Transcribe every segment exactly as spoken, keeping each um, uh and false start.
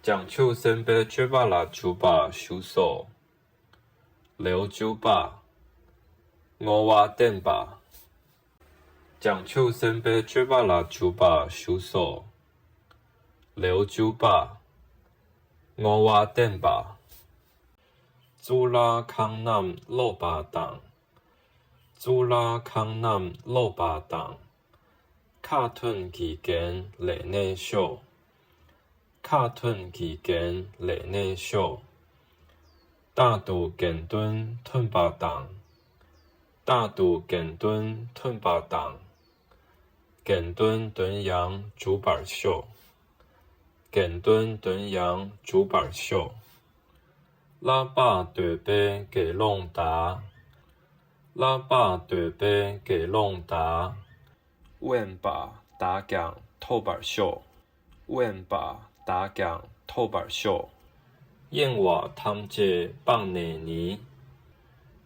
བྱང་ཆུབ་སེམས་དཔའི་སྤྱོད་པ་ལ་འཇུག་པ་བཞུགས་སོ། ལེའུ་བཅུ་པ། བསྔོ་བ་བསྟན་པ། བྱང་ཆུབ་སེམས་དཔའི་སྤྱོད་པ་ལ་འཇུག་པ་བཞུགས་སོ། ལེའུ་བཅུ་པ། བསྔོ་བ་བསྟན་པ། གཙུག་ལག་ཁང་རྣམས་རློབ་པ་དང་། གཙུག་ལག་ཁང་རྣམས་རློབ་པ་དང་། ཁ་ཐུན་གྱི་རྒྱན་ལས་གནས་ཤོག། ཁ་ཐུན་གྱི་རྒྱན་ལས་གནས་ཤོག། རྟག་ཏུ་དགེ་འདུན་མཐུན་པ་དང་། རྟག་ཏུ་དགེ་འདུན་མཐུན་པ་དང་། དགེ་འདུན་དོན་ཡང་འཇུག་པར་ཤོག། དགེ་འདུན་དོན་ཡང་འཇུག་པར་ཤོག། བསླབ་པ་འདོད་པའི་དགེ་སློང་དག། བསླབ་པ་འདོད་པའི་དགེ་སློང་དག། དབེན་པ་བདག་ཀྱང་ཐོབ་པར་ཤོག། དབེན་པ་བདག་ཀྱང་ཐོབ་པར་ཤོག། གཡེང་བ་ཐམས་ཅད་སྤངས་ནས་ནི།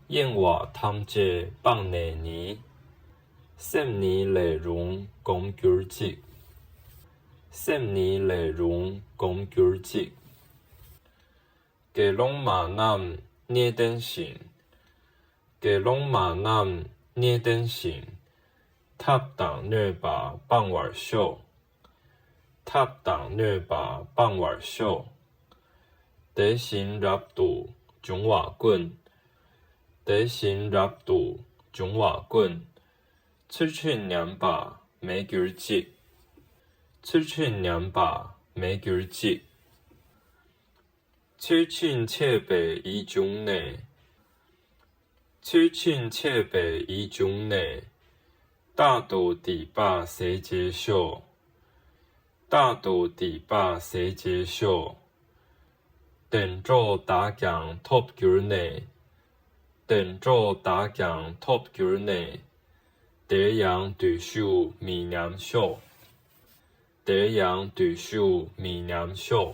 གཡེང་བ་ཐམས་ཅད་སྤངས་ནས་ནི། སེམས་ནི་ལས་རུང་སྒོམ་གྱུར་ཅིག། སེམས་ནི་ལས་རུང་སྒོམ་གྱུར་ཅིག། དགེ་སློང་མ་རྣམས་གནས་བརྟན་ཞིང་། དགེ་སློང་མ་རྣམས་གནས་བརྟན་ཞིང་། འཐབ་དང་གནོད་པ་སྤང་བར་ཤོག། འཐབ་དང་གནོད་པ་སྤང་བར་ཤོག། དེ་བཞིན་རབ་ཏུ་བྱུང་བ་ཀུན། དེ་བཞིན་རབ་ཏུ་བྱུང་བ་ཀུན། ཚུལ་ཁྲིམས་ཉམས་པ་མེད་གྱུར་ཅིག། ཚུལ་ཁྲིམས་ཉམས་པ་མེད་གྱུར་ཅིག། ཚུལ་ཁྲིམས་འཆལ་པའི་ཡིད་བྱུང་ནས། ཚུལ་ཁྲིམས་འཆལ་པའི་ཡིད་བྱུང་ནས། རྟག་ཏུ་སྡིག་པ་ཟད་བྱེད་ཤོག། རྟག་ཏུ་སྡིག་པ་ཟད་བྱེད་ཤོག། བདེ་འགྲོ་བདག་ཀྱང་ཐོབ་གྱུར་ནས། བདེ་འགྲོ་བདག་ཀྱང་ཐོབ་གྱུར་ནས། དེར་ཡང་བརྟུལ་ཞུགས་མི་ཉམས་ཤོག། དེར་ཡང་བརྟུལ་ཞུགས་མི་ཉམས་ཤོག།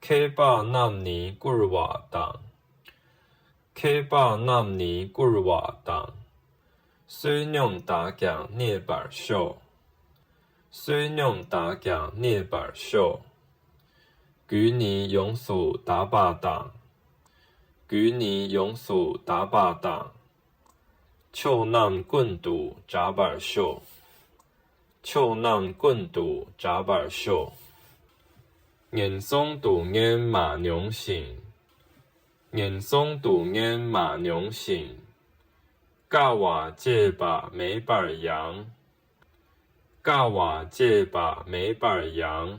མཁས་པ་རྣམས་ནི་བཀུར་བ་དང་། མཁས་པ་རྣམས་ནི་བཀུར་བ་དང་། བསོད་སྙོམས་དག་ཀྱང་གནས་པར་ཤོག། བསོད་སྙོམས་དག་ཀྱང་གནས་པར་ཤོག། རྒྱུ་ནི་ཡོངས་སུ་དག་པ་དང་། རྒྱུ་ནི་ཡོངས་སུ་དག་པ་དང་། ཕྱོགས་རྣམས་ཀུན་ཏུ་གྲགས་པར་ཤོག། ཕྱོགས་རྣམས་ཀུན་ཏུ་གྲགས་པར་ཤོག། ངན་སོང་སྡུག་བསྔལ་མ་མྱོང་ཞིང་། ངན་སོང་སྡུག་བསྔལ་མ་མྱོང་ཞིང་། དཀའ་བ་སྤྱད་པ་མེད་པར་ཡང་། དཀའ་བ་སྤྱད་པ་མེད་པར་ཡང་།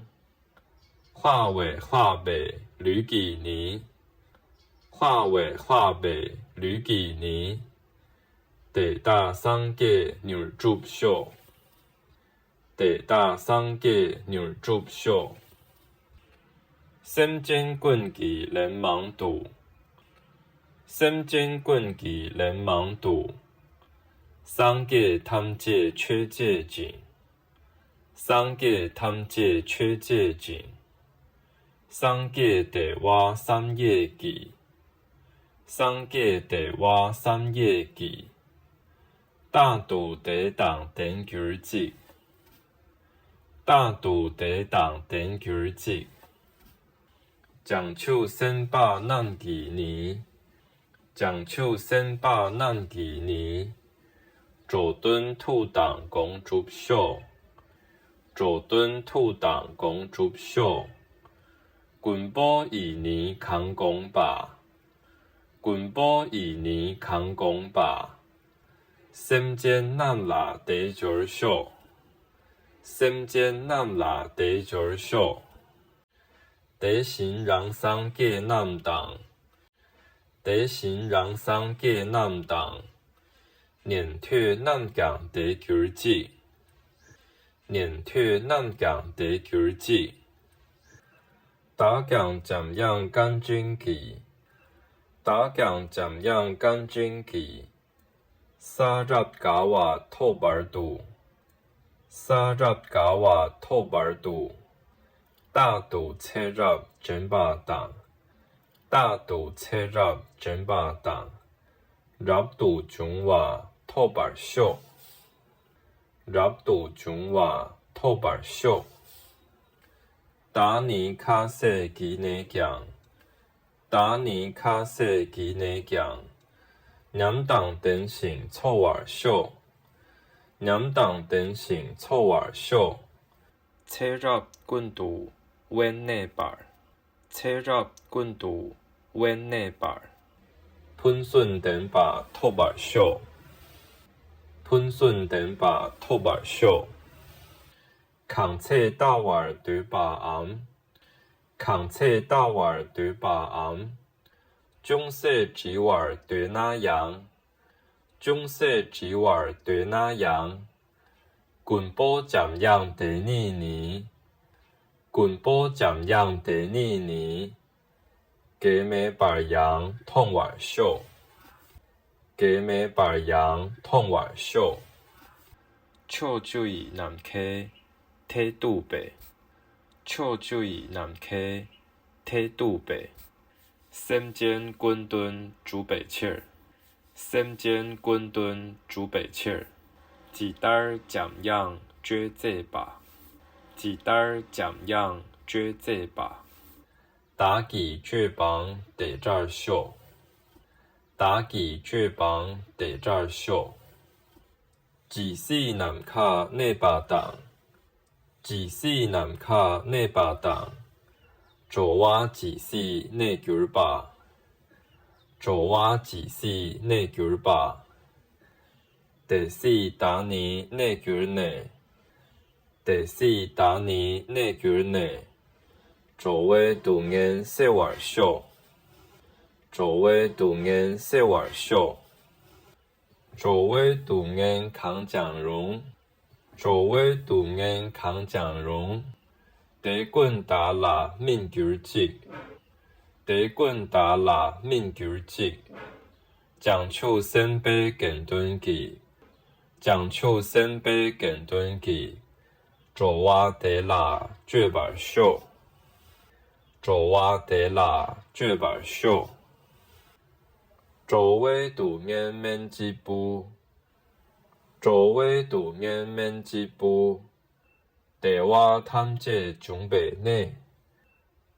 ལྷག་པས་ལྷག་པའི་ལུས་ཀྱིས་ནི། ལྷག་པས་ལྷག་པའི་ལུས་ཀྱིས་ནི། དེ་དག་སངས་རྒྱས་མྱུར་འགྲུབ་ཤོག། དེ་དག་སངས་རྒྱས་མྱུར་འགྲུབ་ཤོག། སེམས་ཅན་ཀུན་གྱིས་ལན་མང་དུ། སེམས་ཅན་ཀུན་གྱིས་ལན་མང་དུ། སངས་རྒྱས་ཐམས་ཅད་མཆོད་བྱེད་ཅིང་། སངས་རྒྱས་ཐམས་ཅད་མཆོད་བྱེད་ཅིང་། སངས་རྒྱས་བདེ་བ་བསམ་ཡས་ཀྱིས། སངས་རྒྱས་བདེ་བ་བསམ་ཡས་ཀྱིས། རྟག་ཏུ་དེ་དང་ལྡན་གྱུར་ཅིག། རྟག་ཏུ་དེ་དང་ལྡན་གྱུར་ཅིག། བྱང་ཆུབ་སེམས་དཔའ་རྣམས་ཀྱིས་ནི། བྱང་ཆུབ་སེམས་དཔའ་རྣམས་ཀྱིས་ནི། འགྲོ་དོན་མཐུ་དང་དགོངས་གྲུབ་ཤོག། འགྲོ་དོན་མཐུ་དང་དགོངས་གྲུབ་ཤོག། མགོན་པོ་ཡིས་ནི་གང་དགོངས་པ། མགོན་པོ་ཡིས་ནི་གང་དགོངས་པ། སེམས་ཅན་རྣམས་ལ་དེ་སྦྱོར་ཤོག། སེམས་ཅན་རྣམས་ལ་དེ་སྦྱོར་ཤོག། དེ་བཞིན་རང་སངས་རྒྱས་རྣམས་དང་། དེ་བཞིན་རང་སངས་རྒྱས་རྣམས་དང་། ཉན་ཐོས་རྣམས་ཀྱང་དེ་གྱུར་ཅིག། ཉན་ཐོས་རྣམས་ཀྱང་དེ་གྱུར་ཅིག། བདག་ཀྱང་འཇམ་དབྱངས་དཀའ་འབྱིན་གྱིས། བདག་ཀྱང་འཇམ་དབྱངས་དཀའ་འབྱིན་གྱིས། ས་རབ་དགའ་བ་ཐོབ་བར་དུ། ས་རབ་དགའ་བ་ཐོབ་བར་དུ། རྟག་ཏུ་ཚེ་རབས་འདྲེན་པ་དང་། རྟག་ཏུ་ཚེ་རབས་འདྲེན་པ་དང་། རབ་ཏུ་བྱུང་བ་ཐོབ་པར་ཤོག། རབ་ཏུ་བྱུང་བ་ཐོབ་པར་ཤོག། བདག་ནི་ཁ་ཟས་བགྱིས་ནས་ཀྱང་། བདག་ནི་ཁ་ཟས་བགྱིས་ནས་ཀྱང་། ཉམས་དང་ལྡན་ཞིང་འཚོ་བར་ཤོག། ཉམས་དང་ལྡན་ཞིང་འཚོ་བར་ཤོག། ཚེ་རབས་ཀུན་ཏུ་དབེན་གནས་པར། ཚེ་རབས་ཀུན་ཏུ་དབེན་གནས་པར། ཕུན་སུམ་ལྡན་པ་ཐོབ་པར་ཤོག། ཕུན་སུམ་ལྡན་པ་ཐོབ་པར་ཤོག། གང་ཚེ་བལྟ་བར་འདོད་པའམ། གང་ཚེ་བལྟ་བར་འདོད་པའམ། ཅུང་ཟད་བྲི་བར་འདོད་ན་ཡང་། ཅུང་ཟད་བྲི་བར་འདོད་ན་ཡང་། མགོན་པོ་འཇམ་དབྱངས་དེ་ཉིད་ནི། མགོན་པོ་འཇམ་དབྱངས་དེ་ཉིད་ནི། གེགས་མེད་པར་ཡང་མཐོང་བར་ཤོག། གེགས་མེད་པར་ཡང་མཐོང་བར་ཤོག། ཕྱོགས་བཅུ་ཡི་ནམ་མཁའི་མཐས་གཏུགས་པའི། ཕྱོགས་བཅུ་ཡི་ནམ་མཁའི་མཐས་གཏུགས་པའི། སེམས་ཅན་ཀུན་དོན་སྒྲུབ་པའི་ཕྱིར། སེམས་ཅན་ཀུན་དོན་སྒྲུབ་པའི་ཕྱིར། ཇི་ལྟར་འཇམ་དབྱངས་སྤྱོད་མཛད་པ། ཇི་ལྟར་འཇམ་དབྱངས་སྤྱོད་མཛད་པ། བདག་གི་སྤྱོད་པའང་དེ་འདྲར་ཤོག། བདག་གི་སྤྱོད་པའང་དེ་འདྲར་ཤོག། ཇི་སྲིད་ནམ་མཁའ་གནས་པ་དང་། ཇི་སྲིད་ནམ་མཁའ་གནས་པ་དང་། འགྲོ་བ་ཇི་སྲིད་གནས་གྱུར་པ། འགྲོ་བ་ཇི་སྲིད་གནས་གྱུར་པ། དེ་སྲིད་བདག་ནི་གནས་གྱུར་ནས། དེ་སྲིད་བདག་ནི་གནས་གྱུར་ནས། འགྲོ་བའི་སྡུག་བསྔལ་སེལ་བར་ཤོག། འགྲོ་བའི་སྡུག་བསྔལ་སེལ་བར་ཤོག། འགྲོ་བའི་སྡུག་བསྔལ་གང་ཀྱང་རུང་། འགྲོ་བའི་སྡུག་བསྔལ་གང་ཀྱང་རུང་། དེ་ཀུན་བདག་ལ་སྨིན་གྱུར་ཅིག། དེ་ཀུན་བདག་ལ་སྨིན་གྱུར་ཅིག། བྱང་ཆུབ་སེམས་དཔའི་དགེ་འདུན་གྱིས། བྱང་ཆུབ་སེམས་དཔའི་དགེ་འདུན་གྱིས། འགྲོ་བ་དེ་ལ་སྤྱོད་པར་ཤོག། འགྲོ་བ་དེ་ལ་སྤྱོད་པར་ཤོག། འགྲོ་བའི་སྡུག་བསྔལ་སྨན་གཅིག་པུ། འགྲོ་བའི་སྡུག་བསྔལ་སྨན་གཅིག་པུ། བདེ་བ་ཐམས་ཅད་འབྱུང་བའི་གནས།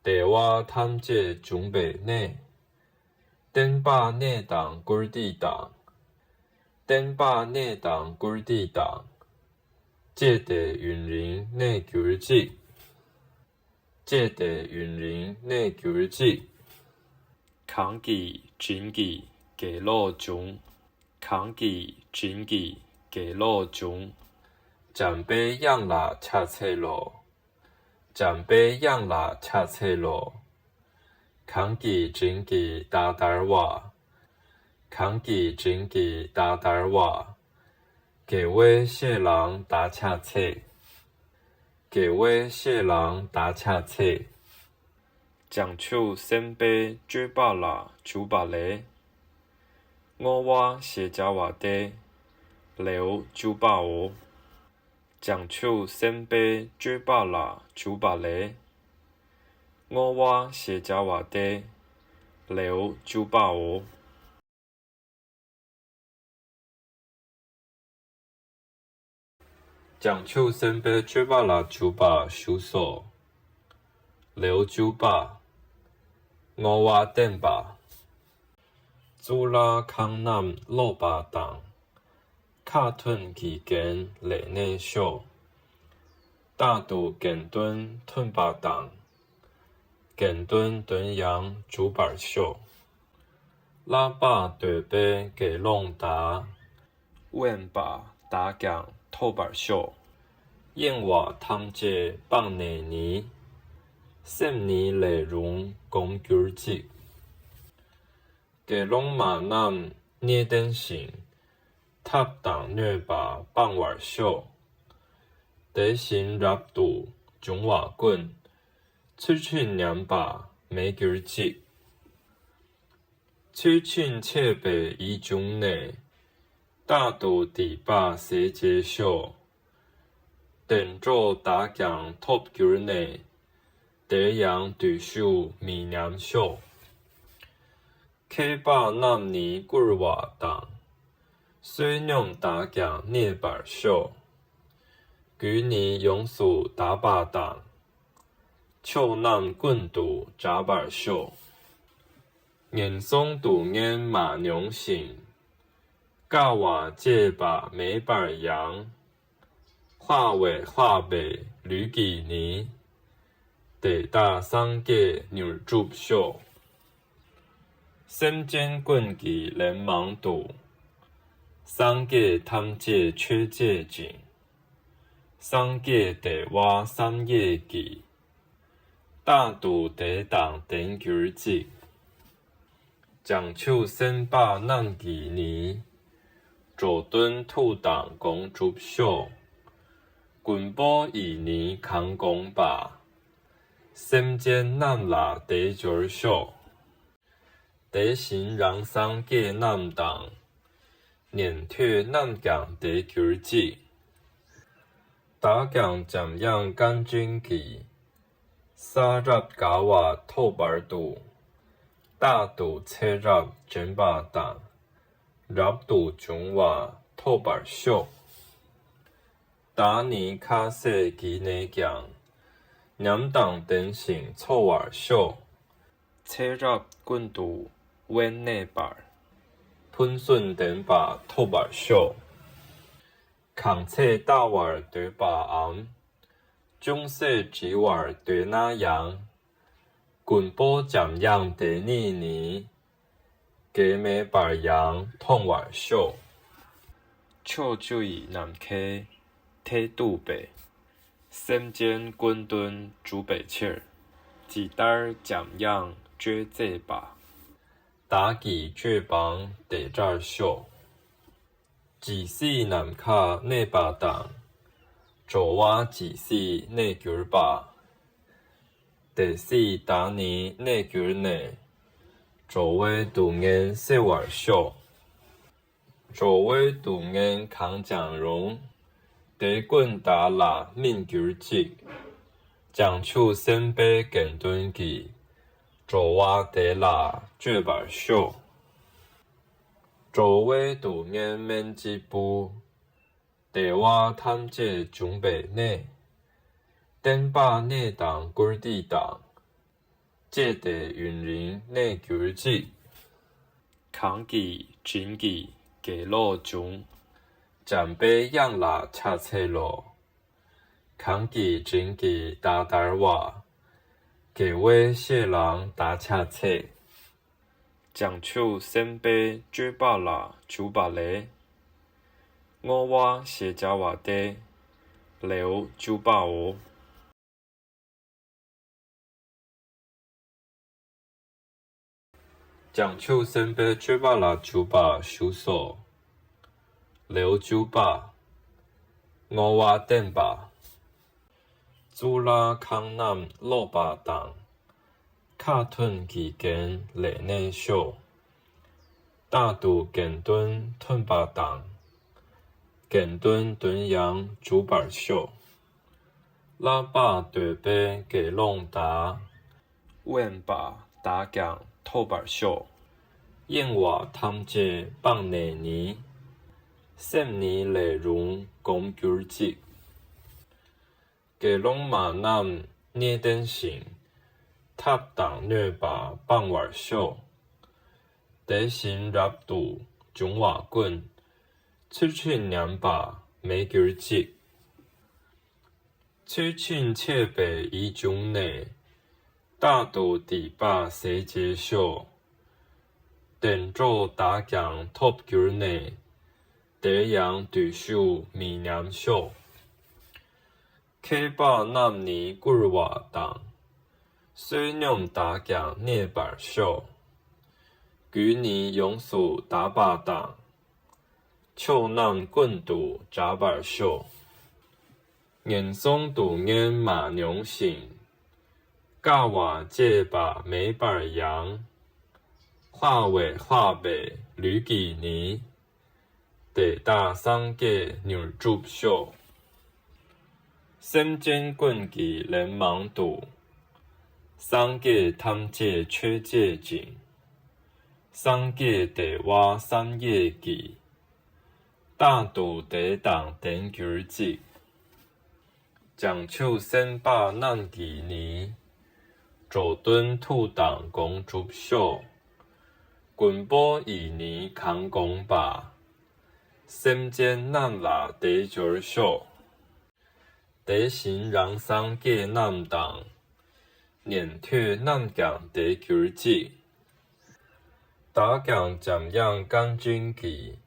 བདེ་བ་ཐམས་ཅད་འབྱུང་བའི་གནས། བརྟན་པ་གནས་དང་བཀུར་སྟི་དང་། བརྟན་པ་གནས་དང་བཀུར་སྟི་དང་། བཅས་ཏེ་ཡུན་རིང་གནས་གྱུར་ཅིག། བཅས་ཏེ་ཡུན་རིང་གནས་གྱུར་ཅིག། གང་གིས་བྱིན་གྱིས་དགེ་ལོག་འབྱུང་། གང་གིས་བྱིན་གྱིས་དགེ་ལོག་འབྱུང་། འཇམ་པའི་དབྱངས་ལ་ཕྱག་འཚལ་ལོ། འཇམ་པའི་དབྱངས་ལ་ཕྱག་འཚལ་ལོ། གང་གིས་བྱིན་གྱིས་བདག་བདར་བ། གང་གིས་བྱིན་གྱིས་བདག་བདར་བ། དགེ་བའི་བཤེས་ལའང་བདག་ཕྱག་འཚལ། དགེ་བའི་བཤེས་ལའང་བདག་ཕྱག་འཚལ། བྱང་ཆུབ་སེམས་དཔའི་སྤྱོད་པ་ལ་འཇུག་པ་ལས། བསྔོ་བ་ཞེས་བྱ་བ་སྟེ། ལེའུ་བཅུ་པའོ། བྱང་ཆུབ་སེམས་དཔའི་སྤྱོད་པ་ལ་འཇུག་པ་ལས། བསྔོ་བ་ཞེས་བྱ་བ་སྟེ། ལེའུ་བཅུ་པའོ། བྱང་ཆུབ་སེམས་དཔའི་སྤྱོད་པ་ལ་འཇུག་པ་བཞུགས་སོ། ལེའུ་བཅུ་པ། བསྔོ་བ་བསྟན་པ། གཙུག་ལག་ཁང་རྣམས་ཀློག་པ་དང་། ཁ་ཐུན་གྱིས་འགན་ལེགས་གནས་ཤོག། རྟག་ཏུ་དགེ་འདུན་མཐུན་པ་དང་། དགེ་འདུན་དོན་ཡང་འགྲུབ་པར་ཤོག། ལྷག་པར་འདོད་པའི་དགེ་སློང་དག། དབེན་པ་བདག་ཀྱང་ཐོབ་པར་ཤོག། གཡེང་བ་ཐམས་ཅད་སྤངས་ནས་ནི། སེམས་ནི་ལས་རུང་སྒོམ་གྱུར་ཅིག། དགེ་སློང་མ་རྣམས་རྙེད་ལྡན་ཞིང་། ཐབས་དང་གནོད་པ་སྤང་བར་ཤོག། དེ་བཞིན་རབ་ཏུ་བྱུང་བ་ཀུན། ཚུལ་ཁྲིམས་ཉམས་པ་མེད་གྱུར་ཅིག། ཚུལ་ཁྲིམས་འཆལ་བའི་ཡིད་བྱུང་ནས། རྟག་ཏུ་སྡིག་པ་ཟད་བྱེད་ཤོག། བདེ་འགྲོ་བདག་ཀྱང་ཐོབ་གྱུར་ནས། དེར་ཡང་བརྟུལ་ཞུགས་མི་ཉམས་ཤོག། མཁས་པ་རྣམས་ནི་བཀུར་བ་དང་། བསོད་སྙོམས་དག་ཀྱང་རྙེད་པར་ཤོག། རྒྱུད་ནི་ཡོངས་སུ་དག་པ་དང་། ཕྱོགས་རྣམས་ཀུན་ཏུ་གྲགས་པར་ཤོག། ངན་སོང་སྡུག་བསྔལ་མ་མྱོང་ཞིང་། དཀའ་བ་སྤྱད་པ་མེད་པར་ཡང་། ལྷག་པའི་ལྷག་པའི་ལུས་ཀྱིས་ནི། དེ་དག་སངས་རྒྱས་མྱུར་འགྲུབ་ཤོག། སེམས་ཅན་ཀུན་གྱིས་ལན་མང་དུ། སངས་རྒྱས་ཐམས་ཅད་མཆོད་བྱེད་ཅིང་། སངས་རྒྱས་བདེ་བ་བསམ་ཡས་ཀྱིས། རྟག་ཏུ་དེ་དང་ལྡན་གྱུར་ཅིག། བྱང་ཆུབ་སེམས་དཔའ་རྣམས་ཀྱིས་ནི། འགྲོ་དོན་ཐུགས་དང་དགོངས་གྲུབ་ཤོག། མགོན་པོ་ཡིས་ནི་གང་དགོངས་པ། སེམས་ཅན་རྣམས་ལ་དེ་སྦྱོར་ཤོག། དེ་བཞིན་རང་སངས་རྒྱས་རྣམས་དང་། ཉན་ཐོས་རྣམས་ཀྱང་དེ་གྱུར་ཅིག། བདག་ཀྱང་འཇམ་དབྱངས་དཀའ་འགྲེང་གིས། ས་རབ་དགའ་བ་ཐོབ་བར་དུ། རྟག་ཏུ་ཚེ་རབས་འདྲེན་པ་དང་། རབ་ཏུ་བྱུང་བ་ཐོབ་པར་ཤོག། བདག་ནི་ཁ་ཟས་ཀྱི་ནས་ཀྱང་། ཉམས་དང་ལྡན་ཞིང་འཚོ་བར་ཤོག། ཚེ་རབས་ཀུན་ཏུ་དབེན་གནས་པར། ཕུན་སུམ་ལྡན་པ་ཐོབ་པར་ཤོག། གང་ཚེ་བལྟ་བར་འདོད་པའམ། ཅུང་ཟད་འདྲི་བར་འདོད་ན་ཡང་། མགོན་པོ་འཇམ་དབྱངས་དེ་ཉིད་ནི། གེགས་མེད་པར་ཡང་མཐོང་བར་ཤོག། ཕྱོགས་བཅུ་ཡི་ནམ་མཁའི་མཐས་གཏུགས་པའི། སེམས་ཅན་ཀུན་དོན་སྒྲུབ་པའི་ཕྱིར། ཇི་ལྟར་འཇམ་དབྱངས་སྤྱོད་མཛད་པ། བདག་གི་སྤྱོད་པའང་དེ་འདྲར་ཤོག། ཇི་སྲིད་ནམ་མཁའ་གནས་པ་དང་། འགྲོ་བ་ཇི་སྲིད་གནས་གྱུར་པ། དེ་སྲིད་བདག་ནི་གནས་གྱུར་ནས། འགྲོ་བའི་སྡུག་བསྔལ་སེལ་བར་ཤོག། འགྲོ་བའི་སྡུག་བསྔལ་གང་བྱུང་རུང་། དེ་ཀུན་བདག་ལ་སྨིན་གྱུར་ཅིག། བྱང་ཆུབ་སེམས་དཔའི་དགེ་འདུན་གྱིས། འགྲོ་བ་དེ་ལ་སྤྱོད་པར་ཤོག། འགྲོ་བའི་སྡུག་བསྔལ་སྨན་གཅིག་པུ། བདེ་བ་ཐམས་ཅད་འབྱུང་བའི་གནས། བརྟན་པ་གནས་དང་བཀུར་སྟི་དང་། བཅས་ཏེ་ཡུན་རིང་གནས་གྱུར་ཅིག། གང་གིས་དྲིན་གྱིས་དགེ་ལོག་བྱུང་། འཇམ་པའི་དབྱངས་ལ་ཕྱག་འཚལ་ལོ། གང་གིས་དྲིན་གྱིས་བདག་བདར་བ། དགེ་བའི་བཤེས་ལའང་བདག་ཕྱག་འཚལ། བྱང་ཆུབ་སེམས་དཔའི་སྤྱོད་པ་ལ་འཇུག་པ་ལས། བསྔོ་བ་ཞེས་བྱ་བ་སྟེ། ལེའུ་བཅུ་པའོ། བྱང་ཆུབ་སེམས་དཔའི་སྤྱོད་པ་ལ་འཇུག་པ་བཞུགས་སོ། ལེའུ་བཅུ་པ། བསྔོ་བ་བསྟན་པ། གཙུག་ལག་ཁང་རྣམས་ཀློག་པ་དང་། ཁ་ཐུན་གྱི་རྒྱན་ལས་གནས་ཤོག། རྟག་ཏུ་དགེ་འདུན་ཐོན་པ་དང་། དགེ་འདུན་མདུན་ཡང་འཇུག་པར་ཤོག། བསླབ་པ་འདོད་པའི་དགེ་སློང་དག། དབེན་པ་བདག་ཀྱང་ཐོབ་པར་ཤོག། གཡེང་བ་ཐམས་ཅད་སྤངས་ནས་ནི། སེམས་ཉིད་ལས་རུང་སྒོམ་གྱུར་ཅིག། དགེ་སློང་མ་རྣམས་བརྙས་བསྟེན་ཞིང་། འཐབ་དང་གནོད་པ་སྤང་བར་ཤོག། དེ་བཞིན་རབ་ཏུ་བྱུང་བ་ཀུན། ཚུལ་ཁྲིམས་ཉམས་པ་མེད་གྱུར་ཅིག། ཚུལ་ཁྲིམས་འཆལ་བའི་ཡིད་བྱུང་ནས། རྟག་ཏུ་སྡིག་པ་ཟད་བྱེད་ཤོག། བདེ་འགྲོ་བདག་ཀྱང་ཐོབ་གྱུར་ནས། དེར་ཡང་བརྟུལ་ཞུགས་མི་ཉམས་ཤོག། ཁྱད་འཕགས་རྣམས་ནི་བཀུར་བ་དང་། བསོད་སྙོམས་དག་ཀྱང་གནས་པར་ཤོག། རྒྱུ་ནི་ཡོངས་སུ་དག་པ་དང་། ཕྱོགས་རྣམས་ཀུན་ཏུ་གྲགས་པར་ཤོག། ངན་སོང་སྡུག་བསྔལ་མ་མྱོང་ཞིང་། དཀའ་བ་སྤྱད་པ་མེད་པར་ཡང་། ལྷག་པའི་ལྷག་པའི་ལུས་ཀྱིས་ནི། དེ་དག་སངས་རྒྱས་མྱུར་འགྲུབ་ཤོག། སེམས་ཅན་ཀུན་གྱིས་ལན་མང་དུ། སངས་རྒྱས་ཐམས་ཅད་མཆོད་བྱེད་ཅིང་། སངས་རྒྱས་བདེ་བ་བསམ་ཡས་ཀྱིས། རྟག་ཏུ་དེ་དང་ལྡན་གྱུར་ཅིག། བྱང་ཆུབ་སེམས་དཔའ་རྣམས་ཀྱིས་ནི། འགྲོ་དོན་ཐུགས་དང་དགོངས་གྲུབ་ཤོག། མགོན་པོ་ཡིས་ནི་གང་དགོངས་པ། སེམས་ཅན་རྣམས་ལ་དེ་འབྱོར་ཤོག། དེ་བཞིན་རང་སངས་རྒྱས་རྣམས་དང་། ཉན་ཐོས་རྣམས་ཀྱང་དེ་གྱུར་ཅིག། བདག་ཀྱང་འཇམ་དབྱངས་དཀའ་འགྲེང་གིས།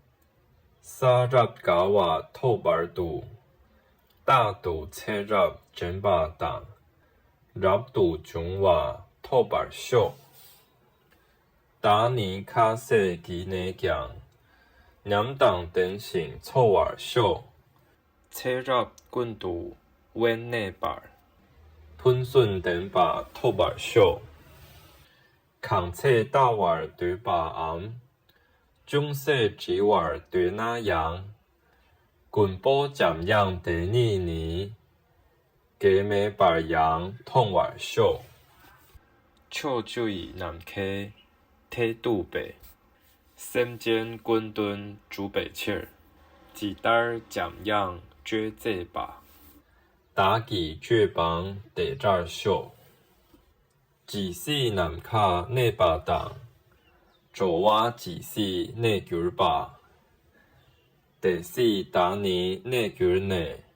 ས་རབ་དགའ་བ་ཐོབ་བར་དུ། རྟག་ཏུ་ཚེ་རབས་འདྲེན་པ་དང་། རབ་ཏུ་བྱུང་བ་ཐོབ་པར་ཤོག། བདག་ནི་ཁ་ཟས་བགྱིས་ནས་ཀྱང་། ཉམས་དང་ལྡན་ཞིང་འཚོ་བར་ཤོག། ཚེ་རབས་ཀུན་ཏུ་དབེན་གནས་པར། ཕུན་སུམ་ལྡན་པ་ཐོབ་པར་ཤོག། གང་ཚེ་བལྟ་བར་འདོད་པའམ། ཅུང་ཟད་བྲི་བར་འདོད་ན་ཡང་། མགོན་པོ་འཇམ་དབྱངས་དེ་ཉིད་ནི། གེགས་མེད་པར་ཡང་མཐོང་བར་ཤོག། ཕྱོགས་བཅུ་ཡི་ནམ་མཁའི་མཐས་གཏུགས་པའི། སེམས་ཅན་ཀུན་དོན་སྒྲུབ་པའི་ཕྱིར། ཇི་ལྟར་འཇམ་དབྱངས་སྤྱོད་མཛད་པ། བདག་གི་སྤྱོད་པའང་དེ་འདྲར་ཤོག། ཇི་སྲིད་ནམ་མཁའ་གནས་པ་དང་། འགྲོ་བ་ཇི་སྲིད་གནས་གྱུར་པ། དེ་སྲིད་བདག་ནི་གནས་གྱུར་ནས།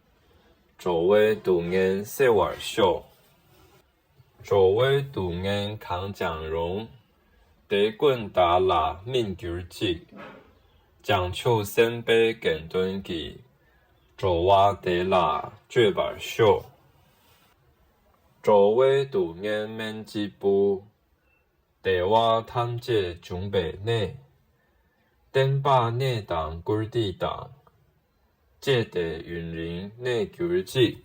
འགྲོ་བའི་སྡུག་བསྔལ་སེལ་བར་ཤོག། འགྲོ་བའི་སྡུག་བསྔལ་གང་ཀྱང་རུང་། དེ་ཀུན་བདག་ལ་སྨིན་གྱུར་ཅིག། བྱང་ཆུབ་སེམས་དཔའི་དགེ་འདུན་གྱིས། འགྲོ་བ་བདེ་ལ་སྤྱོད་པར་ཤོག། འགྲོ་བའི་སྡུག་བསྔལ་སྨན་གཅིག་པུ། བདེ་བ་ཐམས་ཅད་འབྱུང་བའི་གནས། བསྟན་པ་གནས་དང་བཀུར་སྟི་དང་། བཅས་ཏེ་ཡུན་རིང་གནས་གྱུར་ཅིག།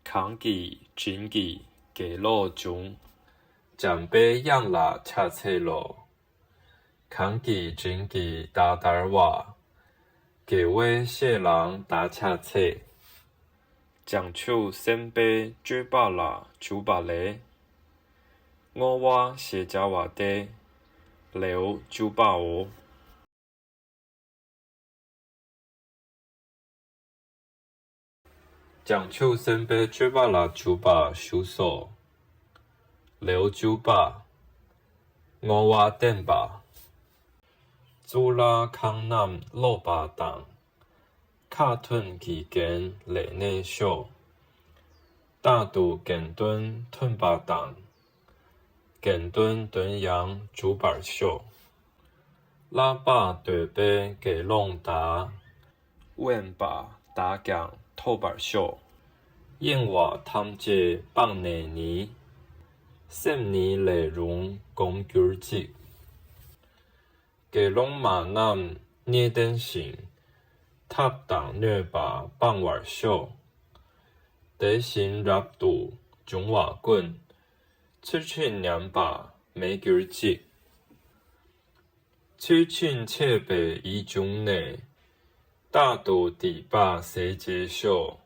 གང་གིས་བྱིན་གྱིས་དགེ་ལོག་འབྱུང་། འཇམ་པའི་དབྱངས་ལ་ཕྱག་འཚལ་ལོ། གང་གིས་བྱིན་གྱིས་བདག་བདར་བ། དགེ་བའི་བཤེས་ལའང་བདག་ཕྱག་འཚལ། བྱང་ཆུབ་སེམས་དཔའི་སྤྱོད་པ་ལ་འཇུག་པ་ལས། བསྔོ་བ་ཞེས་བྱ་བ་སྟེ། ལེའུ་བཅུ་པའོ། བྱང་ཆུབ་སེམས་དཔའི་སྤྱོད་པ་ལ་འཇུག་པ་བཞུགས་སོ། ལེའུ་བཅུ་པ། བསྔོ་བ་བསྟན་པ། གཙུག་ལག་ཁང་རྣམས་ཀློག་པ་དང་། ཁ་ཐུན་གྱི་རྒྱན་ལས་གནས་ཤོག། རྟག་ཏུ་དགེ་འདུན་མཐུན་པ་དང་། དགེ་འདུན་དོན་ཡང་འགྲུབ་པར་ཤོག། བསླབ་པ་འདོད་པའི་དགེ་སློང་དག། དབེན་པ་བདག་ཀྱང་ཐོབ་པར་ཤོག། གཡེང་བ་ཐམས་ཅད་སྤངས་ནས་ནི། སེམས་ཉིད་ལས་རུང་སྒོམ་གྱུར་ཅིག། དགེ་སློང་མ་རྣམས་བརྙས་བསྟེན་ཞིང་། འཐབ་དང་གནོད་པ་སྤང་བར་ཤོག། དེ་བཞིན་རབ་ཏུ་བྱུང་བ་ཀུན། ཚུལ་ཁྲིམས་ཉམས་པ་མེད་གྱུར་ཅིག། ཚུལ་ཁྲིམས་འཆལ་བའི་ཡིད་བྱུང་ནས། རྟག་ཏུ་སྡིག་པ་ཟད་བྱེད་ཤོག།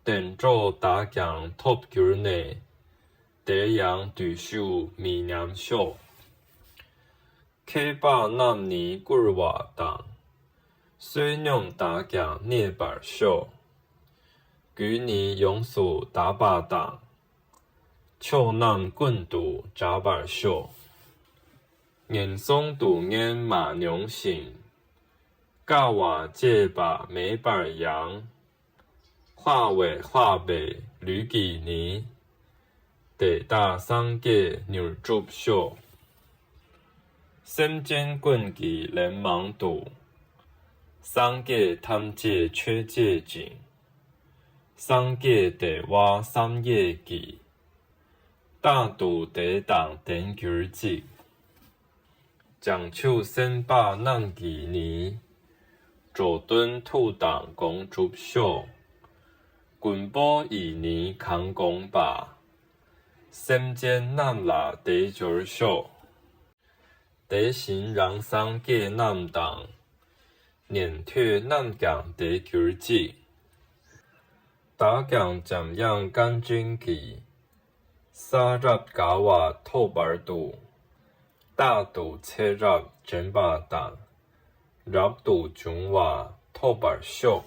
བདེ་འགྲོ་བདག་ཀྱང་ཐོབ་གྱུར་ནས། དེ་ཡང་བརྟུལ་ཞུགས་མི་ཉམས་ཤོག། ཁྱད་འཕགས་རྣམས་ནི་བཀུར་བ་དང་། བསོད་སྙོམས་དག་ཀྱང་གནས་པར་ཤོག། རྒྱུ་ནི་ཡོངས་སུ་དག་པ་དང་། ཕྱོགས་རྣམས་ཀུན་ཏུ་གྲགས་པར་ཤོག། ངན་སོང་སྡུག་བསྔལ་མ་མྱོང་ཞིང་། དཀའ་བ་སྤྱད་པ་མེད་པར་ཡང་། དཔའ་བས་དཔའ་བའི་ལུས་ཀྱིས་ནི། དེ་དག་སངས་རྒྱས་མྱུར་འགྲུབ་ཤོག། སེམས་ཅན་ཀུན་གྱིས་ལན་མང་དུ། སངས་རྒྱས་ཐམས་ཅད་མཆོད་བྱེད་ཅིང་། སངས་རྒྱས་བདེ་བ་བསམ་ཡས་ཀྱིས། རྟག་ཏུ་དེ་དང་ལྡན་གྱུར་ཅིག། བྱང་ཆུབ་སེམས་དཔའ་རྣམས་ཀྱིས་ནི། འགྲོ་དོན་ཐུགས་དང་དགོངས་གྲུབ་ཤོག། མགོན་པོ་ཡིས་ནི་གང་དགོངས་པ། སེམས་ཅན་རྣམས་ལ་དེ་འབྱོར་ཤོག། དེ་བཞིན་རང་སངས་རྒྱས་རྣམས་དང་། ཉན་ཐོས་རྣམས་ཀྱང་དེ་གྱུར་ཅིག། བདག་ཀྱང་འཇམ་དབྱངས་དཀའ་འགྲེང་གིས། ས་རབ་དགའ་བ་ཐོབ་བར་དུ། རྟག་ཏུ་ཚེ་རབས་འདྲེན་པ་དང་། རབ་ཏུ་བྱུང་བ་ཐོབ་པར་ཤོག།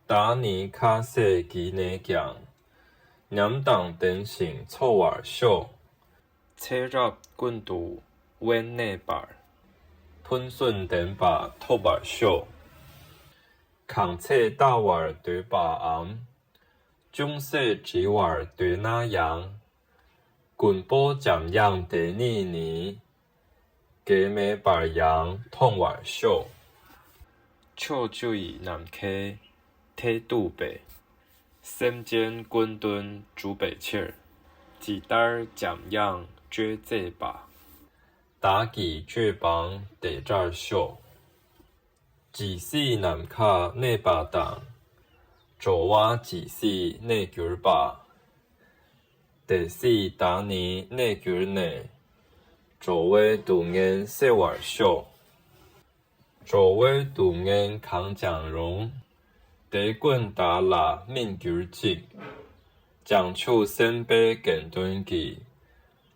བདག་ནི་ཁ་ཟས་བགྱིས་ནས་ཀྱང་། ཉམས་དང་ལྡན་ཞིང་འཚོ་བར་ཤོག། ཚེ་རབས་ཀུན་ཏུ་དབེན་གནས་པར། ཕུན་སུམ་ལྡན་པ་ཐོབ་པར་ཤོག། གང་ཚེ་བལྟ་བར་འདོད་པའམ། ཅུང་ཟད་བྲི་བར་འདོད་ན་ཡང་། མགོན་པོ་འཇམ་དབྱངས་དེ་ཉིད་ནི། གེགས་མེད་པར་ཡང་མཐོང་བར་ཤོག། ཕྱོགས་བཅུ་ཡི་ནམ་མཁའི་མཐས་གཏུགས་པའི། སེམས་ཅན་ཀུན་དོན་སྒྲུབ་པའི་ཕྱིར། ཇི་ལྟར་འཇམ་དབྱངས་སྤྱོད་མཛད་པ། བདག་གི་སྤྱོད་པའང་དེ་འདྲར་ཤོག། ཇི་སྲིད་ནམ་མཁའ་གནས་པ་དང་། འགྲོ་བ་ཇི་སྲིད་གནས་གྱུར་པ། དེ་སྲིད་བདག་ནི་གནས་གྱུར་ནས། འགྲོ་བའི་སྡུག་བསྔལ་སེལ་བར་ཤོག། འགྲོ་བའི་སྡུག་བསྔལ་གང་ཀྱང་རུང་། དེ་ཀུན་བདག་ལ་སྨིན་གྱུར་ཅིག། བྱང་ཆུབ་སེམས་དཔའི་དགེ་འདུན་གྱིས།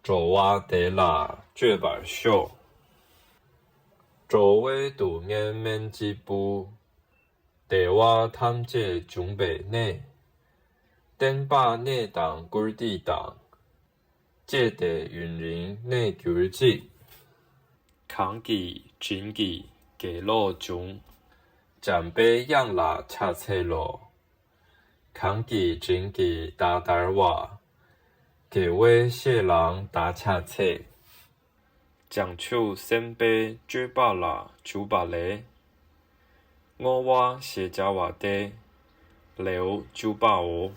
འགྲོ་བ་དེ་ལ་སྤྱོད་པར་ཤོག། འགྲོ་བའི་སྡུག་བསྔལ་སྨན་གཅིག་པུ། བདེ་བ་ཐམས་ཅད་འབྱུང་བའི་གནས། བརྟན་པ་གནས་དང་བཀུར་སྟི་དང་། བཅས་ཏེ་ཡུན་རིང་གནས་གྱུར་ཅིག། གང་གིས་བྱིན་གྱིས་དགེ་ལོག་འབྱུང་། འཇམ་པའི་དབྱངས་ལ་ཕྱག་འཚལ་ལོ། གང་གིས་བྱིན་གྱིས་བདག་བདར་བ། དགེ་བའི་བཤེས་ལའང་བདག་ཕྱག་འཚལ། བྱང་ཆུབ་སེམས་དཔའི་སྤྱོད་པ་ལ་འཇུག་པ་ལས། བསྔོ་བ་ཞེས་བྱ་བ་སྟེ། ལེའུ་བཅུ་པའོ།